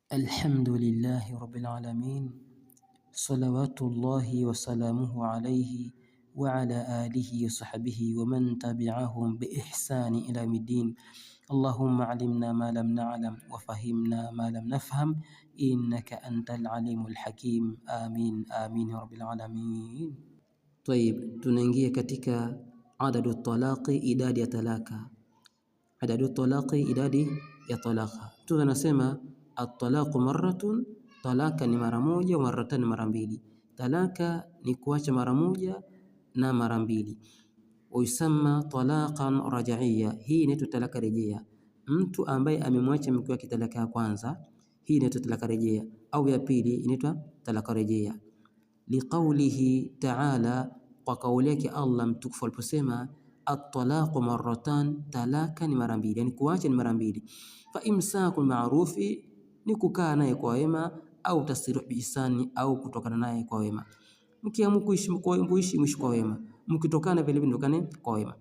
Alhamdulillahi rabbil alamin salawatullahi wasalamuhu alayhi wa ala alihi wa sahbihi wa man tabi'ahum bi ihsani ila yawmiddin. Allahumma alimna ma lam na'lam wa fahimna ma lam nafham innaka antal alimul hakim. Amin amin ya rabbil alamin. Tayib, tunaingia katika adadu talaqi, idadi ya talaka. Adadu talaqi, idadi ya talaka. Mtume anasema at-talaqu marratun, talaka ni mara moja, marratani mara mbili. Talaka ni kuacha mara moja na mara mbili. Wayusamma talaqan rajaiya, hii inaitwa talaka rejea. Mtu ambaye amemwacha mke wake talaka ya kwanza, hii inaitwa talaka rejea, au ya pili inaitwa talaka rejea. Liqaulihi ta'ala, kwa kauli yake Allah mtukufu aliposema at-talaqu marratan, talaka ni mara mbili, yani kuacha ni mara mbili. Fa imsaku ma'rufi, ni kukaa naye kwa wema, au tasrihu biihsani, au kutokana naye kwa wema. Mkiamua kuishi muishi kwa wema, mkitokana vile vile mtokane kwa wema.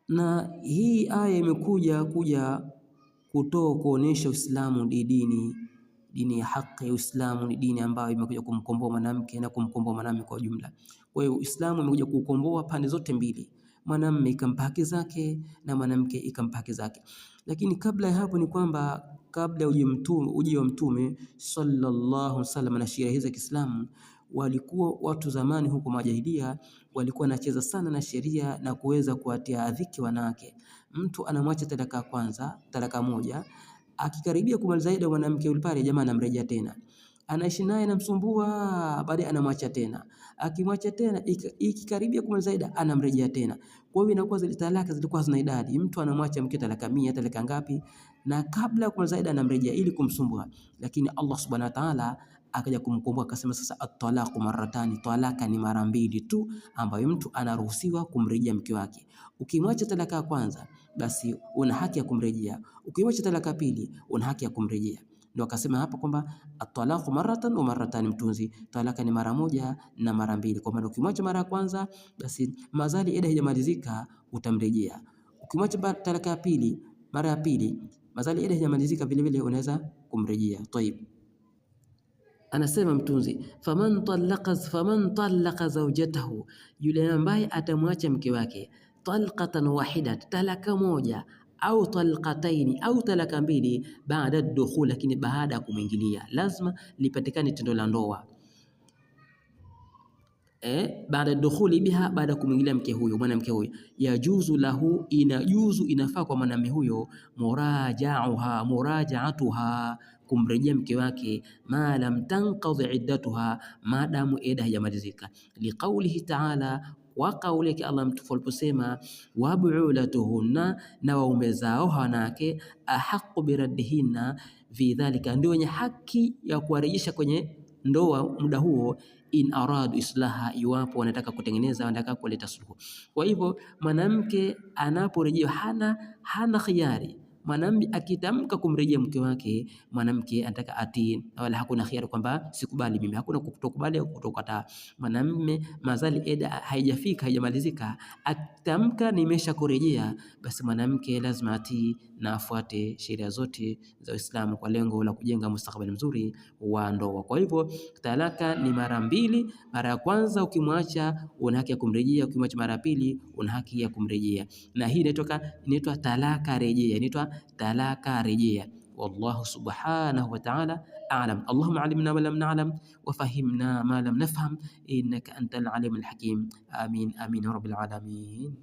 Na hii aya imekuja kuja kutoa kuonesha Uislamu ni dini dini ya haki. Uislamu ni dini ambayo imekuja kumkomboa mwanamke na kumkomboa mwanamume kwa ujumla. Kwa hiyo Uislamu umekuja kukomboa pande zote mbili, mwanamume ikampa haki zake na mwanamke ikampa haki zake. Lakini kabla ya hapo ni kwamba kabla ya ujio wa Mtume sallallahu alaihi wasallam na sheria hizi za Kiislamu, walikuwa watu zamani huko majahilia walikuwa wanacheza sana na sheria na kuweza kuwatia adhiki wanawake. Mtu anamwacha talaka kwanza, talaka moja, akikaribia kumaliza ida mwanamke yule pale, jamaa anamrejea tena, anaishi naye anamsumbua, baadaye anamwacha tena, akimwacha tena, ikikaribia kumaliza ida anamrejea tena. Kwa hiyo inakuwa zile talaka zilikuwa zina idadi, mtu anamwacha mke talaka 100, talaka ngapi, na kabla ya kumaliza ida anamrejea ili kumsumbua. Lakini Allah subhanahu wa ta'ala akaja kumkomboa akasema, sasa at-talaqu marratani, talaka ni mara mbili tu ambayo mtu anaruhusiwa kumrejea mke wake. Ukimwacha talaka ya kwanza, basi una haki ya kumrejea. Ukimwacha talaka pili, una haki ya kumrejea. Ndio akasema hapa kwamba at-talaqu marratan wa marratani, mtunzi talaka ni mara moja na mara mbili. Kwa maana ukimwacha mara ya kwanza, basi mazali eda haijamalizika utamrejea. Ukimwacha talaka ya pili mara ya pili, mazali eda haijamalizika vile vile unaweza kumrejea. Tayib. Anasema mtunzi, faman talaqa zawjatahu, yule ambaye atamwacha mke wake, talqatan wahida, talaka moja au talqataini au talaka mbili, baada dukhul, lakini baada ya kumwingilia, lazima lipatikane tendo la ndoa baada dukhuli biha, baada kumwingilia mke huyo, mwanamke huyo, yajuzu lahu, inajuzu, inafaa kwa mwanamume huyo, murajauha, murajaatuha, kumrejea mke wake, ma lam tanqadhi iddatuha, maadamu eda haijamalizika. Liqaulihi taala, wa kauli yake Allah mtukufu aliposema, wabuulatuhunna, na waume zao wanawake, ahaqu biraddihinna fi dhalika, ndio wenye haki ya kuwarejesha kwenye ndoa muda huo, in aradu islaha, iwapo wanataka kutengeneza, wanataka kuleta suluhu. Kwa hivyo mwanamke anaporejea hana khiari. Mwanamume akitamka kumrejea mke wake, mwanamke anataka atii, wala hakuna khiari kwamba sikubali mimi, hakuna kutokubali au kutokataa. Mwanamume mazali eda haijafika haijamalizika, akitamka nimesha kurejea, basi mwanamke lazima atii na afuate sheria zote za Uislamu kwa lengo la kujenga mustakabali mzuri wa ndoa. Kwa hivyo talaka ni mara mbili. Mara ya kwanza ukimwacha una haki ya kumrejea, ukimwacha mara ya pili una haki ya kumrejea, na hii inaitwa talaka rejea, inaitwa talaka rejea. Wallahu subhanahu wa ta'ala a'lam. Allahumma alimna ma lam na'lam wa fahimna ma lam nafham innaka antal alimul hakim. Amin amin ya rabbil alamin.